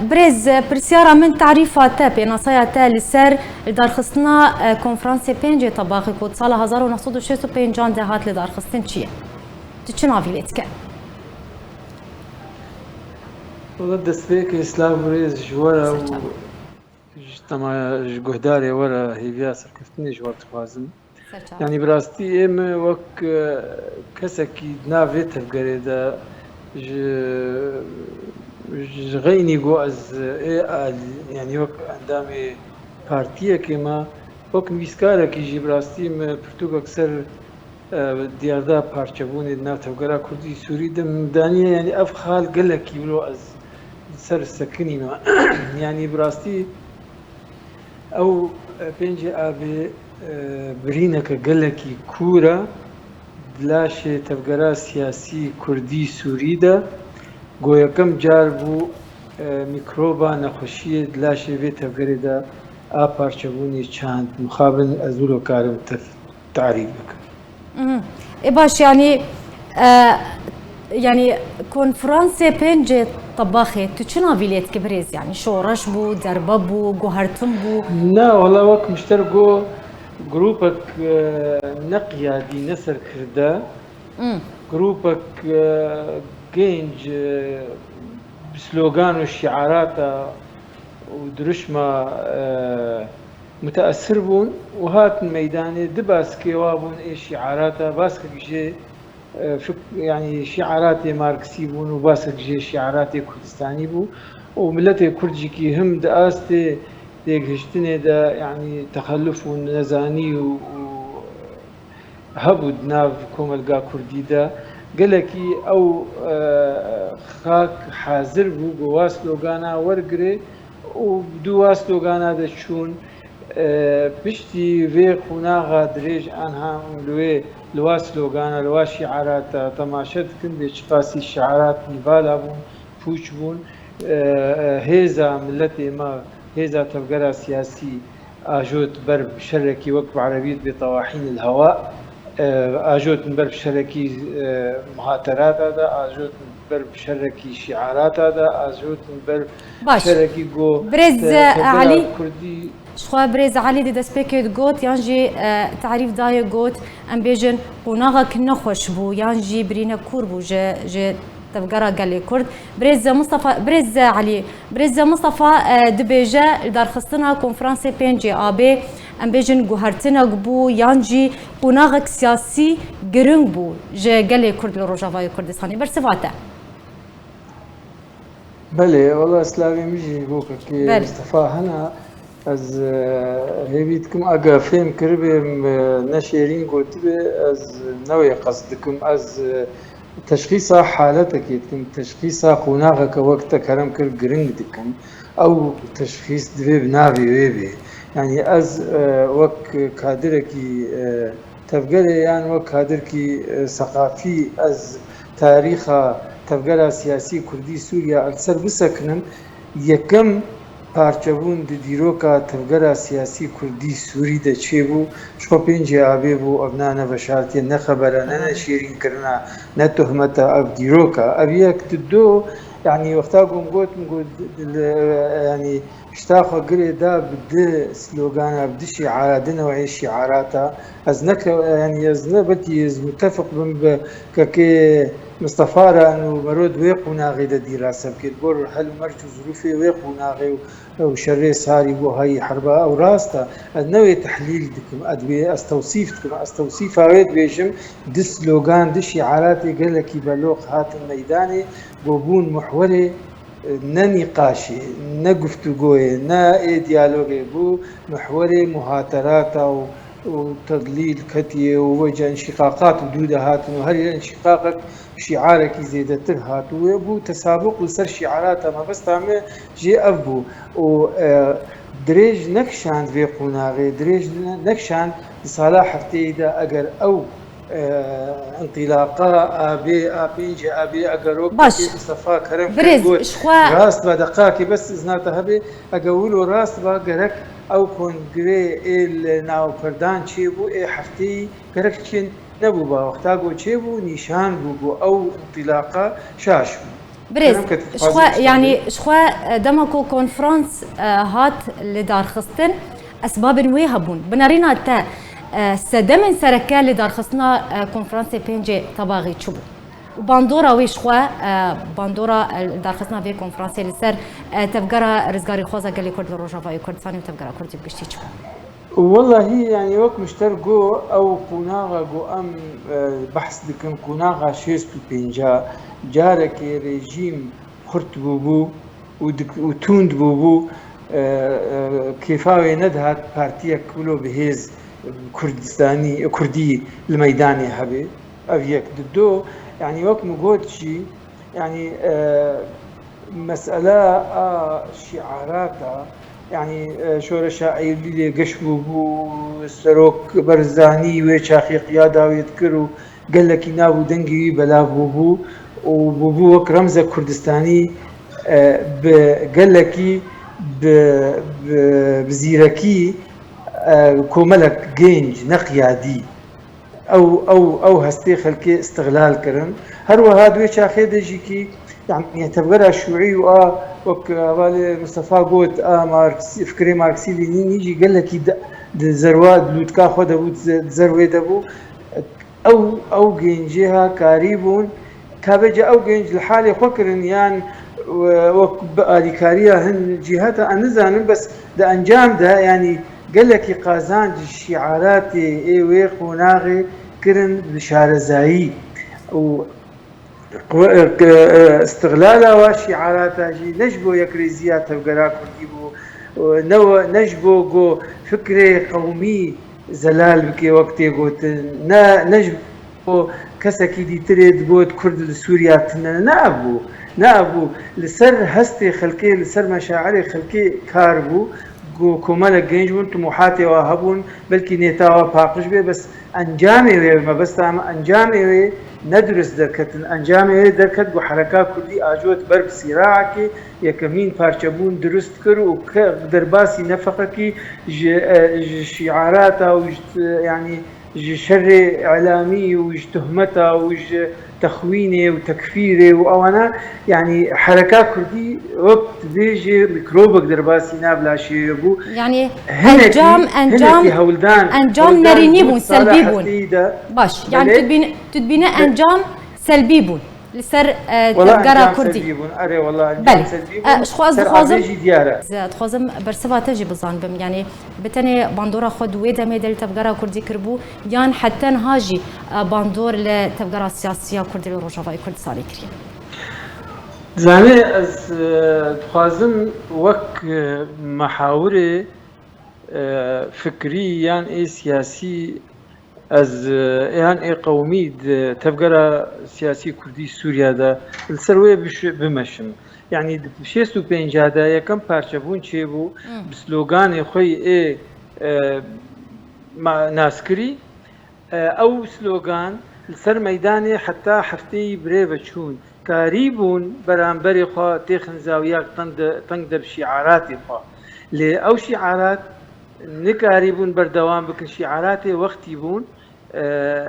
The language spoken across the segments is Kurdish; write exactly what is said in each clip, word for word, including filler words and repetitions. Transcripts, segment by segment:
Birêz, pirsyara min tarîfa te, pênasaya te li ser lidarxistina, e, konferansê pêncê Tebaxê ku di sala hezar û neh sed û şêst û pêncan de hat lidarxistin çi ye? Tu çi navî lê dike? Wela destpêkê silav û rêz ji we re û ji tema-, ji guhdarê we re hêviya serkeftinê ji we dixwazim. Yanî bi rastî ê min wek, e, kesekî di nav vê tevgerê de ji, ji xeynî got ez ê alî, yanî wek endamê partiyekê me, wek nivîskarekî jî bi rastî min pirtûkek ser, e, diyarda parçebûnê di nav tevgera Kurdî Sûrî de min daniye, yanî ev xal gelekî wilo ez li ser sekinîme. Yanî bi rastî Ew, e, pêncê Abê, e, birîneke gelekî kûr e di laşê tevgera siyasî Kurdî Sûrî de. Go yekem car bû, e, mîkroba nexweşiyê di laşê vê tevgerê de a parçebûnê çand. Mixabin ez wilo karim tev-, tarîf bikim. Mhm. Ê baş, yanî, e, yanî konferansê pêncê Tebaxê, tu çi navî lê dikî birêz? Yanî şoreş bû, derbe bû, guhertin bû? Na, wela wek min ji te re got, grûpek, e, ne qiyadî, ne serkirde, Mm. grûpek, e, genc, e, bi slogan û şiarata û dirişma, e, muteesir bûn û hatin meydanê, di baskê wa bûn ê şiarata, baskek jê, e, fik-, yanî şiaratê Marksî bûn û baskek jê şiaratê Kurdistanî bû û miletê Kurd jî kî him di astê têgihiştinê de, yanî texeluf û nezanî û, û hebû di nav komelga Kurdî de. Gelekî ew, e, xak hazir bû, ku wa slogana wergirê û bi dû wa slogana de çûn. E, piştî vê qonaxa dirêj anha hûn li wê, li wa slogana, li wa şiarata temaşe dikin, bê çiqasî şiarat nîvala bûn, pûç bûn. E, e, hêza miletê me, hêza tevgera siyasî ajot ber bi şerekî, wek bi erebî dibê tawahîn il hewa, e, ajotin ber bi şerekî, e, muhaterata de, ajotin ber bi şerekî şiarata de, ajotin ber Baş. şerekî go Birêz, te-, e, tevgera Elî, Kurdî. Ji xwe birêz Elî di destpêkê digot, yan jî, e, tarîf daye got, em bêjin qonaxek nexweş bû, yan jî birînek kûr bû ji, ji tevgera gelê Kurd. Birêz Mistefa, birêz Elî, birêz Mistefa, e, dibêje, lidarxistina konferansê pêncê Abê, em bêjin guhertinek bû yan jî qonaxek siyasî giring bû ji gelê Kurd li Rojavayê Kurdistanê. Bersiva te. Belê, wela silavê min jî bo kakê Belê. Mistefa hene. Ez, e, hêvî dikim, ege fêm kiribê, e, ne şêrîn gotibe, ez ne wê qest dikim. Ez, e, teşxîsa haletekê dikim, teşxîsa qonaxeke wek te kerem kir giring dikim. Ew teşxîs divê bi navê wê bê. Yanî ez, e, wek kadirekî, e, tevgerê yan wek kadirkî, e, seqafî ez tarîxa tevgera siyasî Kurdî Sûriya li ser bisekinim, yekem parçebûn di dîroka tevgera siyasî Kurdî Sûrî de çêbû, ji xwe pêncê Abê bû, ev na ne veşartiye, ne xebere, ne, ne şêrînkirina, ne tohmeta, ev dîroka. Ev yek, di do, yanî wexta ku min got, min got, di, di, yanî pişta xwe girê da bi di slogana, bi di şiara, di new'ê şiarata. Ez ne ke-, yanî ez ne belkî ez mutefiq bim bi kekê Mistefa re û mero di wê qonaxê de dîra se bikê. Li gor hel û merc û zirûfê wê qonaxê û, û şerê sarî bû hayî herba ew rast e. Ez ne wê tehlîl dikim, ez wê ez tewsîf dikim. Ez tewsîfa wê dibêjim, di slogan, di şiaratê gelekî beloq hatin meydanê, ku bûn muhwerê ne nîqaşê, ne guftûgoyê, ne ê diyalogê bû, mihwerê muhaterata û, û tedlîl ketiye û wê ca înşîqaqat bi dû de hatin û her înşîqaqek şiarekî zêdetir hat û wê bû tesabuq li ser şiarata mebesta me jê ev bû û, e, dirêj nekişand vê qonaxê, dirêj ne-, nekişand di sala hefteyê de eger ew e, întîlaqa A B, A pêncê A B, eger wek Baş. Kekê Mistefa Kerem Birêz, Xêrgot ji xwe rast be, deqakê bes îzna te hebe, eger wilo rast be, gerek ew kongrê ê li navperdan çêbû, ê hefteyî gerek çin nebû ba. Wexta ku çêbû, nîşan bû ku ew întîlaqa şaş bû. Birêz, ji xwe, yanî ji xwe, e, dema ku konferans, e, hat lidarxistin, esbabên wê hebûn. Binerîna te, e, sedemên sereke lidarxistina, e, konferansê pêncê Tebaxî çi bû? Û bandora wê ji xwe, e, bandora, e, lidarxistina vê konferansê li ser, e, tevgera rizgarîxwaza gelê Kurd li Rojavayê Kurdistanê û tevgera Kurdî bi giştî çi bû? Wellahî, yanî wek min ji te re got, ew qonaxa ku em, e, behs dikin, qonaxa şêst û pênc a, carekê rejîm xurt bûbû û dik-, û tund bûbû, e, e, kêfa wê nedihat partiyek wilo bi hêz Kurdistanî, Kurdî li meydanê hebe. Ev yek. Di do, yanî wek min got jî, yanî, e, Mesela a şiarata, yanî, e, şoreşa Eylûlê geş bûbû, Serok Barzanî wê çaxê qiyada wê dikir û gelekî nav û dengê wî belav bûbû û bûbû wek remzek Kurdistanî, e, bi gelekî bi, bi, bi zîrekî, e, komelek genc, ne qiyadî, ew, ew, ew hestê xelkê îstixlal kirin. Her wiha di wê çaxê de jî kî, yanî tevgera şûî û a, wek hevalê Mistefa got, a Marksî-, fikrê Marksî Lenînî jî gelekî di, di zerwa, di lûtka xwe de bû, di ze-, di zerwê de bû. Ew, ew gencê ha karîbûn, ka bêje ew genc li halê xwe kirin yan, e, wek bi alîkariya hin cîhata, ez nizanim, bes di encam de, yanî gelekî qazanc ji şiaratê ê wê qonaxê kirin bi şarezayî û qwe-, e, ke, e, îstixlala wa şiarata jî ne ji bo yekrêziya tevgera kurdî bû, e, ne we-, ne ji bo ku fikrê qewmî zelal bike wek tê gotin, ne, ne ji bo kesekî dîtirê digot Kurd li Sûriya tune ne, ne ev bû, ne ev bû. Li ser hestê xelkê, li ser meşairê xelkê kar bû. Ku komelek genc bûn, timohatê wa hebûn, belkî nêta wa paqij bê, bes encamê wê, mebesta me encamê wê ne durist derketin. Encamê wê derket ku hereka kurdî acot ber bi sîraekê, yekemîn parçebûn durist kir û ke-, derbasî nefeqekî ji, e, ji şiarata û ji, yanî ji şerê îlamî û ji tuhmeta û ji texwînê û tekfîrê û ewana, yanî hereka kurdî wek dibêje mîkrobek derbasî nav laşê wê bû. Yanî Hinekî, encam, encam, hinekî hewldan, encam hewldan nerînî bûn, bû sala selbî bûn. Hefteyî de. Baş, yanî Belê. Tu dibîne, tu dibîne Be- encam selbî bûn. Li ser, e, Wala tevgera encam kurdî. Selbî bûn. Erê, wala encam Belê. Selbî E, bûn. Ji xwe ez Ser dixwazim, avê jî diyar e. ez dixwazim bersiva te jî bizanibim. Yanî bi tenê bandora xwe di wê demê de li tevgera kurdî kiribû, yan heta niha jî, e, bandor li tevgera siyasiya kurdî li Rojavayê Kurdistanê kiriye? Zanê ez, e, dixwazim wek, e, mehawirê, e, fikrî yan ê siyasî Ez, e, yan ê qewmî di tevgera siyasî kurdî Sûriya de li ser wê biş-, bimeşim. Yanî di şêst û pênc de yekem parçebûn çêbû, Hmm. bi sloganê xwe yê ê, e, ma-, naskirî. E, ew slogan li ser meydanê heta hefteyî birêve çûn. Karî bûn beramberê xwe têxin zawiyek teng de, teng de bi şîaratê xwe. Lê ew şîarat nikarîbûn berdewam bikin. Şîaratê wextî bûn. E,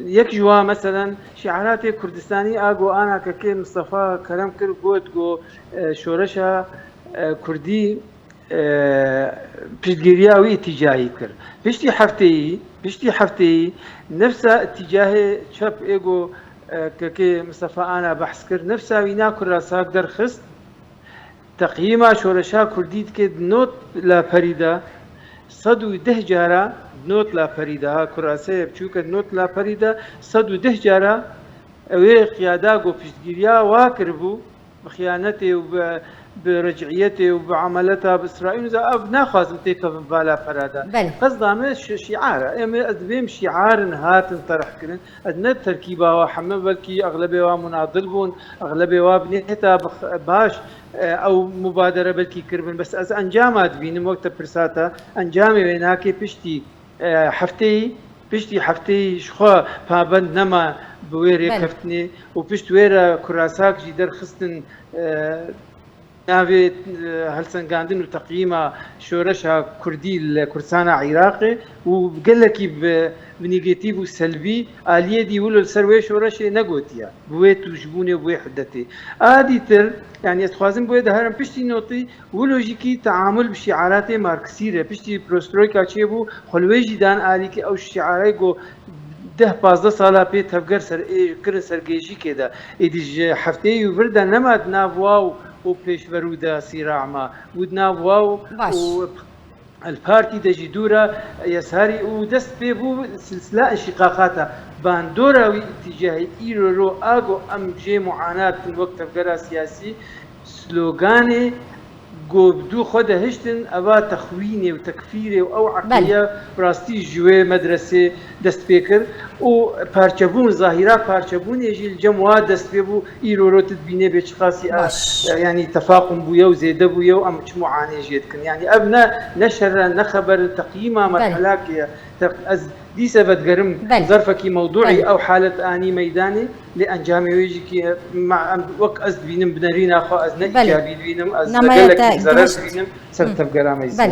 yek ji wan, meselen, şîaratê Kurdistanî a ku ana kekê Mistefa kerem kir, got ku, e, şoreşa, e, Kurdî, e, piştgiriya wî îtîcahî kir. Piştî hefteyî, piştî hefteyî nefsa îtîcahê çep ê ku, e, kekê Mistefa ana behs kir, nefsa wîna kurasak derxist. Teqyîma şoreşa kurdî dike di not laperî de sed û deh cara, di not laperî de, ha, kuraseyê biçûk e, di not laperî de sed û deh cara ew ê qiyada ku piştgiriya wa kiribû, bi xiyanetê û bi, bi reciyetê û bi emeleta bi Îsraîl, za ev naxwazim têkevim vala pera de. Belê. Qesda me şi-, şiar e. Em ê, ez dibêm şiarin hatin terh kirin. Ez ne terkîba wa heme, belkî exlebê wa munadil bûn, exlebê wa bi niyeta bix-, baş, e, ew mubadere belkî kiribin. Bes ez encama dibînim, wek te pirsa te, encamê wê nake piştî, e, hefteyî, piştî hefteyî ji xwe pabend nema bi wê Belê. rêkeftinê û pişt wê re kurasak jî derxistin, e, navê helsengandin û teqyîma şoreşa kurdî li Kurdistana Iraqê û gelekî bi, bi negatîf û selbî aliyê dî wilo li ser wê şoreşê negotiye, bi wê tûjbûnê û wê hiddetê. A dîtir, yanî ez dixwazim bi wê de herim piştî notî, wilo jî kî teamul bi şiaratê Marksî re, piştî perestroyka çêbû, xwe li wê jî dan alî kî ew şiarayê ku deh pazdeh sala pê tevger ser, ê, kirin ser gêjîkê de. Êdî ji hefteyê û vir de nema di nav wa û, û pêşverû de sîra ma. Û di nav wa û, Baş. û El Partî de jî dûra yesarî û dest pê bû silsila înşîqaqata bandora wî îtîcahî îro ro ago em jê muanat in wek tevgera siyasî sloganê ku bi dû xwe de hiştin, eva texwînê û tekfîrê û ew Belê. eqliya bi rastî ji wê medresê dest pê kir û parçebûn, zahîra parçebûnê jî li cem wa dest pê bû. Îro ro tu dibînê bê çiqasî a, Baş. yanî tefaqum bûye û zêde bûye û em çi muanê jê dikin. Yanî ev ne, ne şer e, ne xeber e, teqyîma Belê. merhelakê ye. Te-, ez dîse vedigerim Belê. zerfekî mewdûî Belê. ew halet anî meydanê, lê encamê wê jî kî, ma-, em, wek ez dibînim, bi nerîna xwe ez ne Belê. îcabî dibînim, ez Namaya gelekî te zerer gihişt. dibînim ser Hı. tevgera me Belê, siyasî.